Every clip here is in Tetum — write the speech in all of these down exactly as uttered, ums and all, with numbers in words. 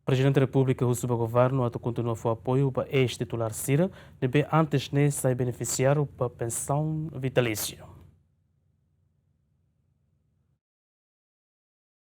Prezidente Repúblika husu ba governu atu kontinua fó apoiu ba eis-titulár sira ne'ebé antes ne'e sai benefisiáriu ba pensaun vitalísia.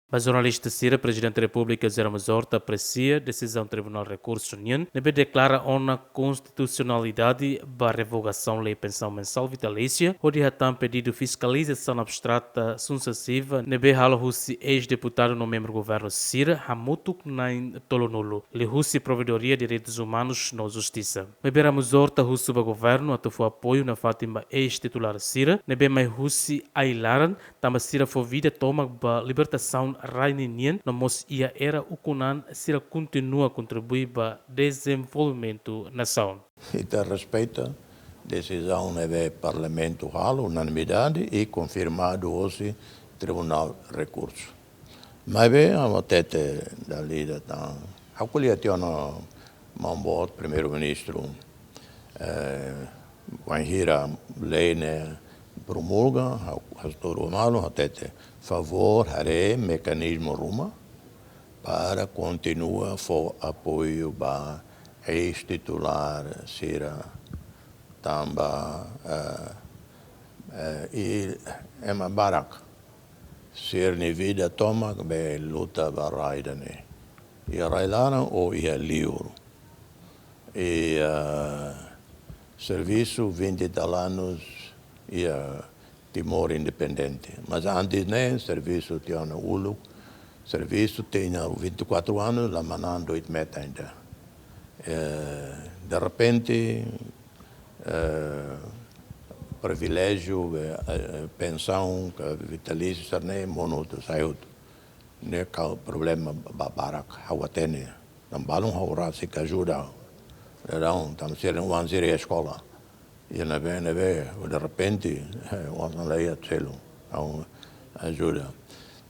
Ba jornalista sira, Prezidente Repúblika José Ramos Horta apresia desizaun Tribunál Rekursu nian ne'ebé deklara ona konstitusionalidade ba revogasaun lei pensaun mensál vitalísia, hodi hatán pedidu fiskalizasaun abstrata sunsesiva ne'ebé halo husi eis-deputadu no membru governu sira hamutuk na'in tolunulu, liuhusi Provedoria Direitus Umanus no Justisa. Maibé Ramos Horta husu ba governu atu fó apoiu nafatin ba eis-titulár sira ne'ebé mai husi ai-laran, tanba sira fó vida tomak ba libertasaun rai ninian, no mós iha era ukun an sira kontinua kontribui ba dezenvolvimentu nasaun. Ita respeita desizaun ne'ebé Parlamentu halo unanimidade i konfirmadu hosi Tribunál Rekursu. Maibé, ha'u hatete dala ida tan, ha'u ko'alia tiha ona maun boot Primeiru-Ministru, eh, wainhira lei ne'e promulga, ha'u, ha'u hatudu malu, hatete, favór haree mekanizmu ruma para kontinua fó apoiu ba eis-titulár sira tanba, eh, eh, i ema barak sira-nia vida tomak be luta ba rai ida-ne'e. Iha rai-laran ou iha liur. I, eh, servisu vinte e tal anos iha Timor independente. Mas antes ne'e, servisu tiha ona uluk, servisu tiha vinte e quatro anos, la manán doit metan ainda. Eh, de repente, eh, priviléjiu, eh, eh, pensaun, ka vitalísiu, sira-ne'e monu hotu, sai hotu. Ne'e kau problema ba-, barak, ha'u hatene. Tan balun ha'u rasik ajuda. Daudaun, tan sira-nia oan sira iha eskola. Iha ne'ebé, ne'ebé, de repente, eh, oan sira la iha seluk. Ha'u ajuda.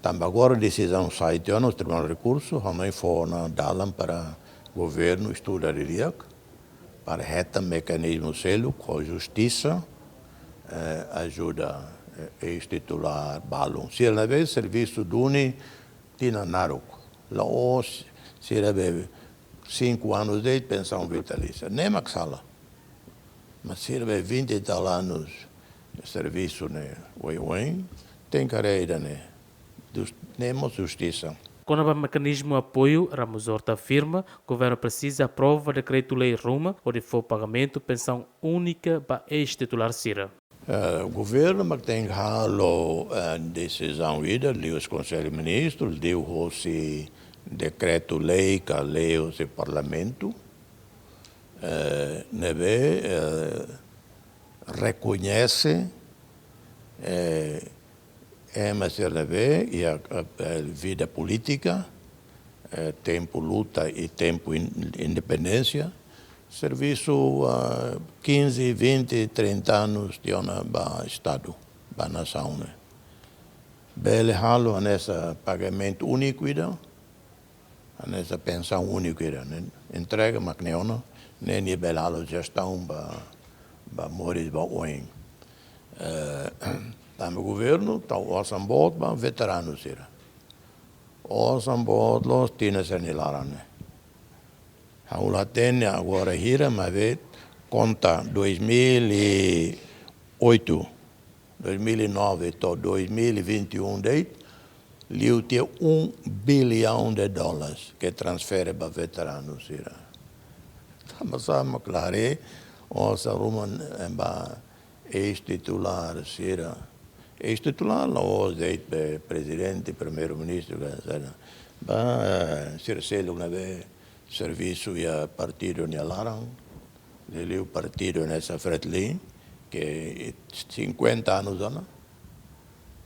Tanba agora desizaun sai tiha ona Tribunál Rekursu, ha'u hanoin fó ona dalan para governu estuda didi'ak, para hetan mekanizmu seluk ho justisa, eh, ajuda, eh, eis-titulár balun. Sira ne'ebé servisu duni tinan naruk. La'ós sira be cinco anos de pensaun vitalísia. Ne'e mak sala. Mas sira be vinte e tal anos servisu ne'e oioin, tenke haree ida-ne'e. Dus-, ne'e mós justisa. Kona-ba mekanizmu apoiu, Ramos Horta afirma, governu presiza aprova dekretu-lei ruma hodi fó pagamentu pensaun únika ba eis-titulár sira. Eh, governu mak tenke halo, eh, desizaun ida, liuhusi Konsellu Ministru, liuhosi dekretu-lei, ka liuhosi Parlamentu, eh, ne'ebé, eh, rekoñese, eh, ema sira ne'ebé iha, eh, vida polítika, eh, tempu luta i tempu in-, independénsia, servisu, ah, quinze, vinte, trinta anos tiha ona ba Estadu, ba nasaun ne'e. Bele halo hanesan pagamentu úniku ida, hanesan pensaun úniku ida, ne'e entrega mak ne'e ona, ne'e nia bele halo jestaun ba, ba moris ba oin. Eh, tanba governu tau osan boot ba veteranu sira. Osan boot loos tinan sira-nia laran ne'e. Ha'u la hatene agora hira, maibé konta dois mil e oito, dois mil e nove to'o dois mil e vinte e um de'it, liu tiha um bilhão de dólares ke transfere ba veteranu sira. Tanba sá mak la haree osan ruma ne'e ba eis-titulár sira. Eis-titulár la'ós de'it be prezidente, primeiru-ministru, ka sira. Ba, eh, sira seluk ne'ebé servisu iha partidu nia laran, liuliu partidu hanesan Fretilin, ke cinquenta anos ona.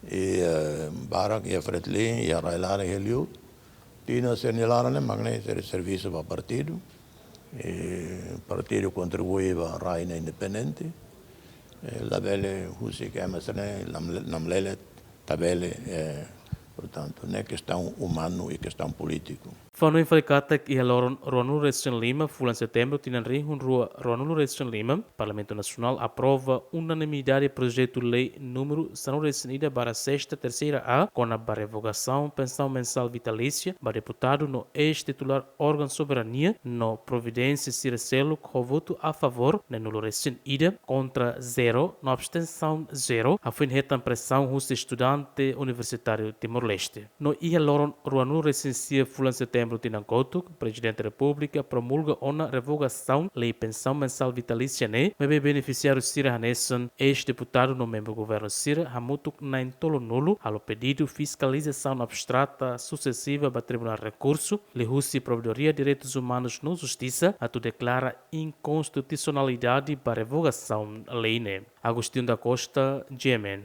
I, eh, barak iha Fretilin, iha rai-laran, iha liur. Tinan sira-nia laran ne'e mak ne'e sira servisu ba partidu. I partidu kontribui ba rai ne'e independente. I labele husik ema sira-ne'e, lam-, namlele, tabele, eh, portantu, ne'e kestaun umanu i kestaun polítiku. Fó-hanoin fali katak iha loron ruanulu resin lima fulan Setembru tinan rihun rua ruanulu resin lima, Parlamentu Nasionál aprova unanimidade projetu lei númeru sanulu-resin-ida barra sesta terseira A, kona-ba revogasaun pensaun mensál vitalísia ba deputadu no eis-titulár órgaun soberania, no providénsia sira seluk ho votu a favór neen-nulu-resin-ida, kontra zero no abstensaun zero, hafoin hetan presaun husi estudante universitáriu Timor-Leste. No iha loron ruanulu-resin-sia fulan Setembru tinan kotuk, Prezidente Repúblika promulga ona revogasaun lei pensaun mensál vitalísia ne'e, maibé benefisiáriu sira hanesan eis-deputadu no membru governu sira hamutuk na'in-tolunulu halo pedidu fiskalizasaun abstrata susesiva ba Tribunál Rekursu, liuhusi Provedoria Direitus Umanus no Justisa, atu deklara inkonstitusionalidade ba revogasaun lei ne'e. Agostinho da Costa, G M N.